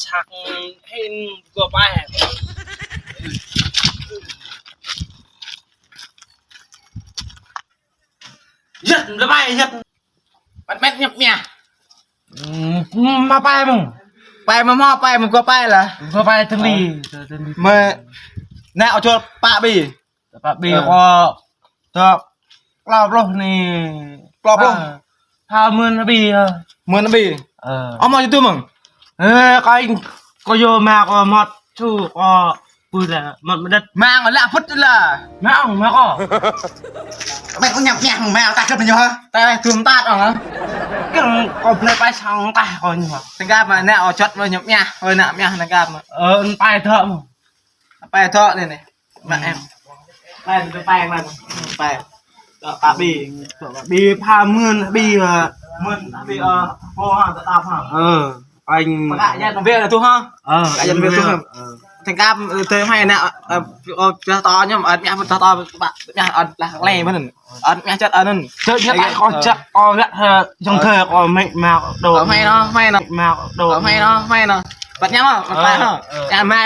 Sặc ເຫັນກວ່າໄປ ເຮັດລະໄປເຮັດ ມັນແມ່ນຫຍັບເມຍ ອືມ ມາໄປມຶງ ໄປມາໝໍໄປ ມັນກໍໄປລະ ກໍໄປທັງນີ້ ເອີ ເອີ ທັງນີ້ ເມື່ອ ແນະ ເອົາໂຈດປະບີ ປະບີ ເອີ ກໍ ກໍກລອບລົງນີ້ ກລອບລົງ ພາ ພາເມືອນບີ ເອີ ເມືອນບີ ເອີ ເອົາມາຢູ່ຕູ້ມຶງ ເອີ ກໍ ກໍໂຍມາກໍໝົດ ຊູກໍ ປຸ້ນລະ ມັນ ມັນດັດ ມາກໍລະພຸດລະ ມາເອົາມາກໍ ແມ່ນຫຍັບແຍງມາຕາຂຶ້ນມາຢູ່ຮະ ແຕ່ທຸ່ມຕາດອອກນະ ກໍເລີຍໄປຊ່ອງຕາກ່ອນຢູ່ຮະ ຕັງກາມາແນວເອົາຈອດມາຫຍັບແຍງເອີ ນະແຍງຕັງກາມາ ເອີ ໄປເຖາະ ໄປເຖາະນີ້ ນີ້ ມາແອມ ໄປ ໄປ ໄປ ໄປ ກໍປາບີ ບີພາເມືອນບີ ເອີ ເມືອນບີ ເອີ ໂອ້ ຕາພາ ເອີ ໄປ ກະຍັນເວລະຕຸຮະ ເອີ ກະຍັນເວລະຕຸຮະ ເອີ ແທງກາມ ເອີ ເຕີມໃຫ້ນະ ເອີ ເອີ ຕອນຍາມ ເອີ ຍາມຕອນ ຍາມອັນລະແລມັນ ອັນຍາຈັດອັນນັ້ນ ເຕີມຍາໄປ ເອີ ກໍຈັກ ກໍລະ ເອີ ຈັ່ງເທີ ກໍໄມ່ມາໂດ ເອົາໃຫ້ເນາະ ໃຫ້ເນາະ ມາໂດ ເອົາໃຫ້ເນາະ ໃຫ້ເນາະ ບັດຍາມ ເອີ ມັນໄປເນາະ ເອີ ຍາມມາ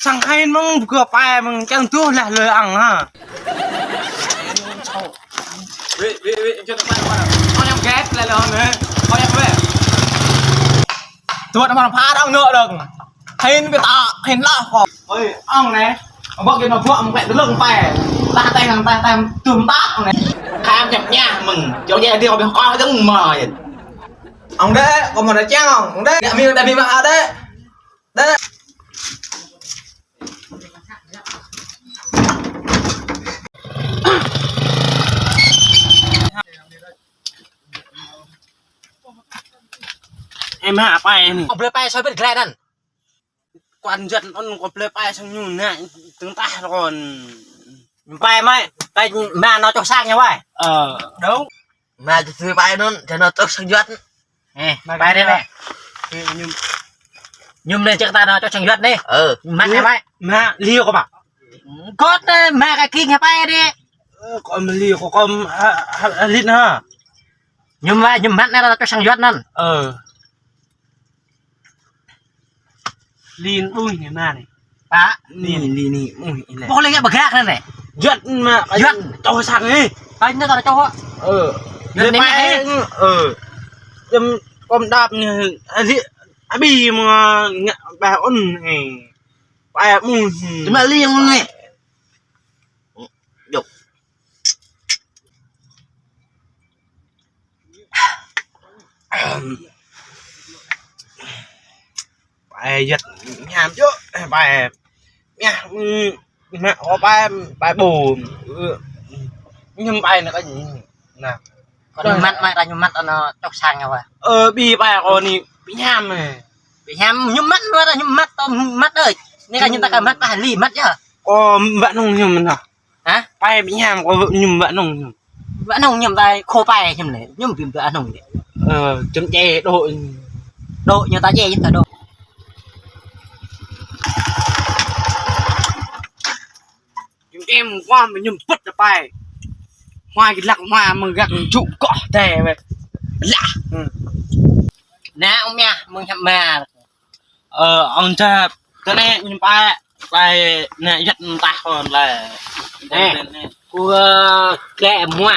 ສັງໃຫ້ມຶງເກືອໄປ ມຶງຈັ່ງຕູລະເລີອັງຮະ ເວ ເວ ເວ ເຈົ້າໄປວ່າ ເຂົາຍັງແກັດແລ້ວເນາະ ເຂົາຍັງແວະ ຕົວະນຳພາດອອກເນາະເດີ ເຫັນໄປຕາ ເຫັນລະ ເອີຍ ເອົາແນ່ ເອົາບັກຢູ່ນຳພວກ ມຶງແວະເລື່ອງໄປ ຕາແຕ່ງ ຕາແຕ່ງ ຕຸ້ມຕາເອົາແນ່ ຂ້າມຍັບຍາ ມຶງ ເຈົ້າແຍ່ດຽວ ເປັນກໍຈັ່ງມາ ເອົາແດ່ ກໍບໍ່ໄດ້ແຈ້ງ ເອົາແດ່ ມີ ມີ ມີ ເອົາແດ່ ເອັມຫ້າ ໄປນີ້ ເອົາເບລໄປ ຊອຍເພິ່ນແກລ້ນັ້ນ ກວານເດືອນອັນ ເອົາເບລໄປ ສັງຢູ່ນະ ຕຶງຕາລອນ ໄປໄໝ ໄປມາເນາະ ເຈົ້າສ້າງຫຍັງໄວ້ ເອີ ເດີ ມາຈະຊື້ໄປນັ້ນ ຈະເນາະ ຕົກສັງຍອດ ເອີ ໄປໄດ້ແຫຼະ ຍຸມ ຍຸມເລີຍຈັກຕາເນາະ ເຈົ້າສັງຍອດນີ້ ເອີ ມັນໄດ້ໄໝ ມາລີວກໍບາ ກໍໄດ້ມາກະກິນໃຫ້ໄປເດ້ ເອີ ກໍມາລີວກໍ ກໍ ອາ ອາ ອາລິດນະ ຍຸມວ່າ ຍຸມມັດແນ່ລະ ເຈົ້າສັງຍອດນັ້ນ ເອີ ລີນ ອຸ້ຍ ນີ້ມານີ້ ປະ ນີ້ ນີ້ ນີ້ ອຸ້ຍ ນີ້ແຫຼະ ບໍ່ເລີຍ ບັກກາກນັ້ນແຫຼະ ຍອດມາ ຍອດ ເຈົ້າສັກນີ້ ໄປເນາະ ເຈົ້າ ເອີ ເດີນໄປ ເອີ ຈຳ ກອມດາບນີ້ ອາ ອາບີມາ ແບບ ອັນນີ້ ໄປ ອືມ ຈະມາລ້ຽງມັນນີ້ ຍົກ ໄປເຮັດຍາມຢູ່ ໄປ ຍາມ ແມ່ ເອົາໄປ ໄປໂບນ ເອີ ຍາມໄປນະ ກໍນະ ກໍຍາມມັດມາ ກໍຍາມມັດ ອັນນະ ຈົກຊ່າງເອົາວ່າ ເອີ ບີໄປ ກໍນີ້ ຍາມ ຍາມ ຍາມມັດວ່າ ຍາມມັດ ຕ້ອງມັດເອີຍ ນີ້ກໍຍາມຕະກະມັດ ປະຫາລີມັດເດີ ກໍບະນົງຍາມມັນນະ ຮະ ໄປຍາມກໍຍາມບະນົງຍາມ ບະນົງຍາມໄດ້ໂຄໄປຍາມເລີຍ ຍາມບິນບະນົງເລີຍ ເອີ ຈົນເຈໂດ ໂດຍາມຕາເຈ ຍາມຕາໂດ ເກມຄວາມຍາມປຶດໄປ ຮວາຍກິນລັກມາ ມຶງກັກຈຸເກາະແທ້ເວີຍ ລະ ອືມ ນາເອົາເມຍ ມຶງທຳມາ ເອີ ອັນຈະ ຕະແນະຍິງໄປ ໄປແນະຍັດຕາຄອນແລະ ເອີ ກູແກະມົວ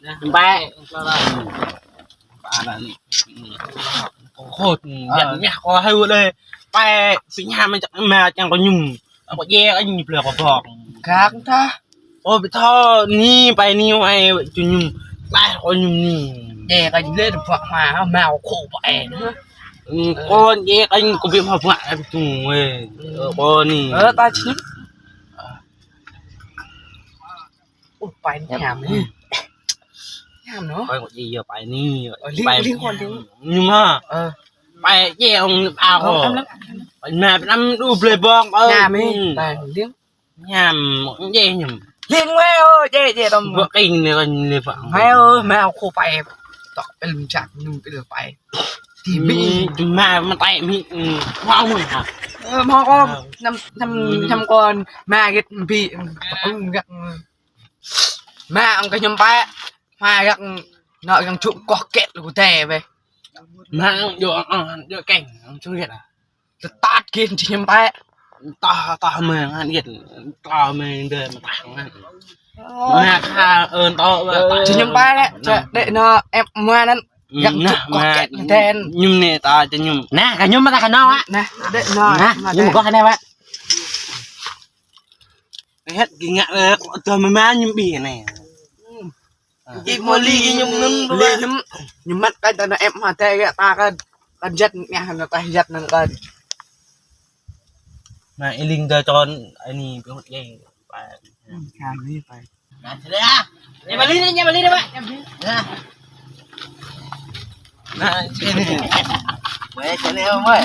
ຍິງໄປ ປານນັ້ນ ໂຄດ ເອີ ຍັດແມ່ ຂໍໃຫ້ເລີຍ ໄປ ສິຫາມາຈາກ ມາຈັງກໍຍຸ່ມ ເອົາກໍແຍກອັນນີ້ເປືອກກໍບອກ ກາກທາ ໂອ້ ໄປທໍ່ນີ້ໄປນີ້ໄວ້ຈຸຍຸ່ມ ໄປກໍຍຸ່ມນີ້ ແຈກະເລີຍພວກມາ ມາເອົາໂຄໄປນະ ອືມ ເອີ ໂອ້ ແຈກະກໍເປັນພວກມາຈຸເວີຍ ເອີ ບໍ່ນີ້ ເອີ ຕາຍຊິ ໂອ້ ໄປຍາມນີ້ ຍາມເນາະ ໄປກໍເອີ ໄປນີ້ ເອີ ລິງ ໄປລິງກ່ອນ ລິງ ຍຸ່ມມາ ເອີ ໄປແຈກອາ ເອີ ໄປນາໄປນຳດູເບລບອກ ເອີ ຍາມນີ້ ອືມ ໄປລິງ ຍາມເຈຍາມ ເລັງໄວ້ ເອີ ເຈ ເຈຕ້ອງ ພວກກິນເລີຍ ເລີຍ ໄປ ເອີ ມາເອົາໂຄໄປ ຕອກເປັນຈາກໜຶ່ງໄປເລີຍໄປ ທີ່ມີ ມາ ມາໄຕມີ ອືມ ເວົ້າເລີຍ ເອີ ມາກໍ ເອີ ນຳ ນຳ ອືມ ນຳກ່ອນ ມາເຮັດບີ ອືມ ມາອັງກະຍຳໄປ ມາຢາກເນາະ ຢາກຈຸກອກແກະລູກແຕ່ເວີຍ ມາຢູ່ ຢູ່ແກງ ຢູ່ເຮັດ ສະຕາດກິນຊິຍຳແປະ ຕາ ຕາແມງອັນເຮັດ ຕາແມງເດີນມາຕາງນັ້ນ ມາຄາເອີ້ນໂຕວ່າ ຊິຍຳແປະແຫຼະ ຈະໄດ້ເນາະ ແອບມານັ້ນ ຢາກຈຸກອກແກະແທນ ຍຳນີ້ຕາຈະຍຳ ນະ ກະຍຳມາຕາຂະນອກອະ ນະ ເດ້ເນາະ ນະ ມາ ຍຳກອກຂະແນວະ ເຮັດກິນງະເລີຍ ຕົວມາມາຍຳບີແນ່ ອີກໂມລີກິນຍຳນັ້ນ ລີຍຳ ຍຳມັດກັນຕານະແອບມາແຕ່ກະຕາກັນ ກັນຍັດແນວຫັ້ນຕາຍັດນັ້ນກັນ ນະ ອີລິງເດີຈອນ ອັນນີ້ໄປຫົດເອງໄປ ອືມ ຂ້າມນີ້ໄປ ນະ ເດີ ຢ່າມາລີນ ຢ່າມາລີນເດີ ນະ ນະ ໄວ້ຊະແລ້ວເວີຍ.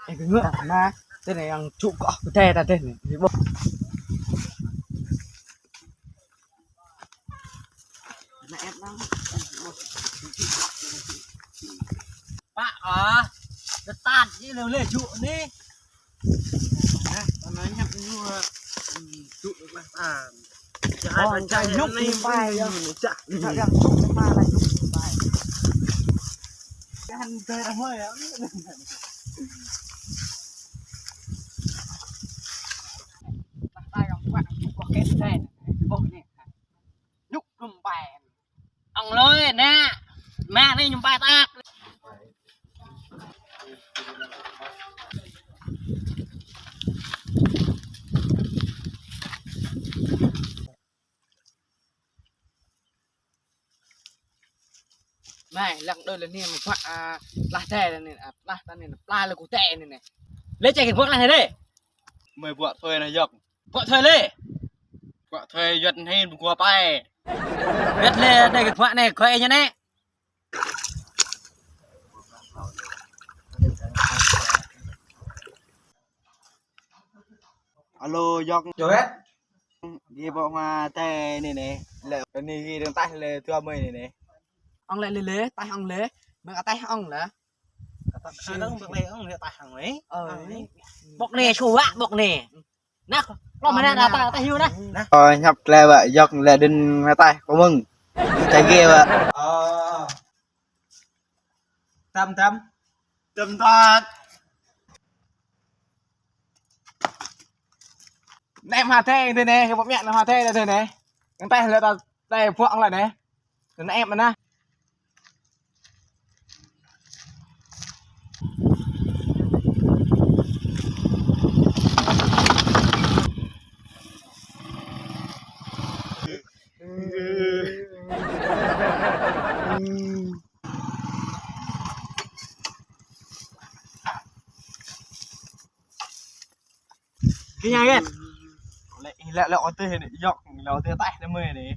ເອີ ເງືອກມາ ເປັນຫຍັງຈຸກອກແຕ່ຕາເດ້ນີ້ ປະອາ ສະຕາດນີ້ເລັວໆ ຈຸນີ້ ນະ ຕອນນັ້ນຍັງຢູ່ ອືມ ຈຸລະຕາ ຈະໃຫ້ມັນໃຈຍົກຂຶ້ນໄປ ຈະ ຈະຍົກຂຶ້ນໄປ ຈະຫັນເດີນເຮີ້ຍ ຕາຍກັບພວກ ພວກເກັບແຊນ ພວກນີ້ ຍຸກຂຶ້ນໄປ ເອົາເລີຍນະ ມານີ້ຍຸມປາຍຕາກ ນາຍ ຫຼັງເດີນລະນີ້ມັນພວກ ອ່າ ລາແຕ່ລະນີ້ ອ່າ ລາຕານີ້ ປາລະກູແຕ່ນີ້ນະ ເລີຍແຈກໃຫ້ພວກລາໃຫ້ເດ້ ເມື່ອຍພວກເທີຍນາຍົກ ພວກເທີຍເລີຍ ພວກເທີຍຍົດໃຫ້ບໍ່ກົວໄປ ເຮັດແລະໄດ້ກັບພວກແນ່ ຂ້ອຍຍັງແນ່ ອາໂລ ຢອກ ໂຈແວດ ດີບອກມາແຕ່ນີ້ແນ່ ແລ້ວນີ້ກີ້ຕັ້ງແຕ່ເລີຍຕົວເມື່ອຍນີ້ແນ່ ອອງເລີຍ ເລີຍ ຕາຍອອງເລີຍ ເບິ່ງອາຕາຍອອງເລີຍ ເອີ ບອກແນ່ ໂຊວະ ບອກແນ່ ນະ ລອງມານະ ຕາ ຕາຫິວນະ ອໍ ຫຍັບແລ້ວ ຢອກແລະດຶນມາຕາຍຂອງມຶງ ໃຈເກວະ ອໍ ຕຳ ຕຳ ຕຳຕາດ ແນມຫາແທ້ເດີແນ່ ຄືບໍ່ແມ່ນຫາແທ້ເດີແນ່ ຕັ້ງແຕ່ເລີຍ ແຕ່ພວກລະແນ່ ແນມມານະ ກິນຫຍັງເອີຍ ແລ້ວ ແລ້ວ ແລ້ວເອົາເຕີໃຫ້ຢອກ ແລ້ວເຕີຕາຍໃນມື້ນີ້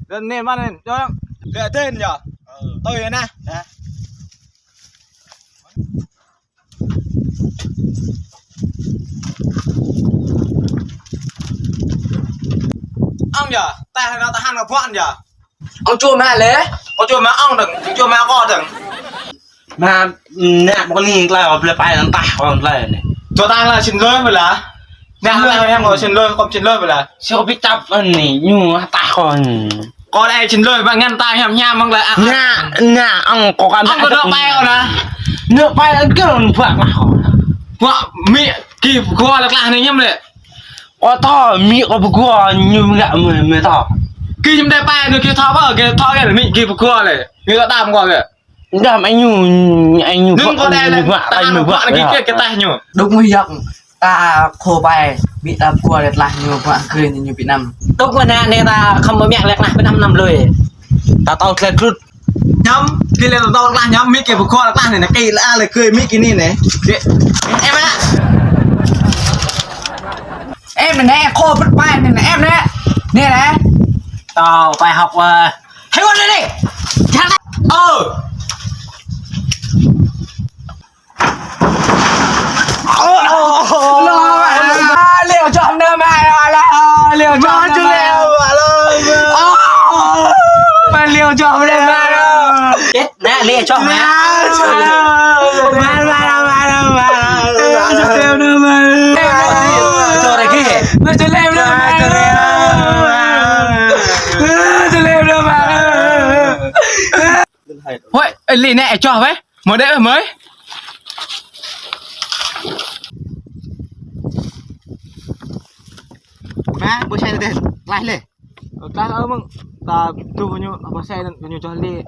ເດີນເນມາເດີນ ເດີນເນມາເດີນ ເດີນເນມາເດີນ ເດີນເນມາເດີນ ເດີນເນມາເດີນ ອອງຢາ ແຕ່ໃຫ້ເຮົາທະຫານກັບພວກອັນຢາ ອອງໂຈມາແຫຼະ ອອງໂຈມາອອງເຖິງ ໂຈມາກໍເຖິງ ມາ ນະ ບໍ່ນີ້ລາວເລີຍໄປນັ້ນຕາຍກ່ອນເລີຍນີ້ ຕົວຕາງລະຊິນເລີຍເວລາ ນະ ລາວຍັງບໍ່ຊິນເລີຍ ຄວາມຊິນເລີຍເວລາ ຊິເອົາໄປຈັບອັນນີ້ຢູ່ຕາຍກ່ອນ ກໍໄດ້ຊິນເລີຍວ່າງານຕາຍຍາມໆມັນລະ ນະ ນະ ອອງກໍກັນ ອອງກໍເດີນໄປເອົານະ ເດີນໄປເກີນພວກລາວ ພວກມີ ກີ່ກົວຫຼັກໆນີ້ຍາມເລີຍ ກໍຕໍ່ມີກໍບໍ່ກົວຢູ່ເມືອງເມືອງຕໍ່ ກີ່ຍາມໄດ້ໄປນີ້ ກີ່ທໍເບີ ກີ່ທໍເບີ ມີກີ່ບໍ່ກົວເລີຍ ມີກໍຕາມກ່ອນເລີຍ Dam ai ñu, ai ñu. Nung ko dai la, ta ai ñu ba. Lagi ke kita ñu. Duk mu yok ta ko bai, bi ta ko det lah ñu ba ke ñu bi nam. Duk mana ne ta kham ba miak lek lah bi nam nam lui. Ta tau tlet klut. Ñam, ki le ta tau lah ñam mi ke bu ko lah ne ke la le ke mi ki ni ne. Em na. Em ne ko put bai ne em ne. Ni ne. Tau bai hok wa. Hai wa ni. Ơ. Liu chom na mai la. Liu chom na mai. Liu chom na mai. Chết nè, liu chom na. Mai mai mai mai. Cho đây kia. Liu chom na mai. Liu chom na mai. Hôi, li nè cho bai. Mời đấy mời. Má, bố xe lên, lai lên. Lai ơ mừng. Ta tu ñu, bố xe ñu cho li.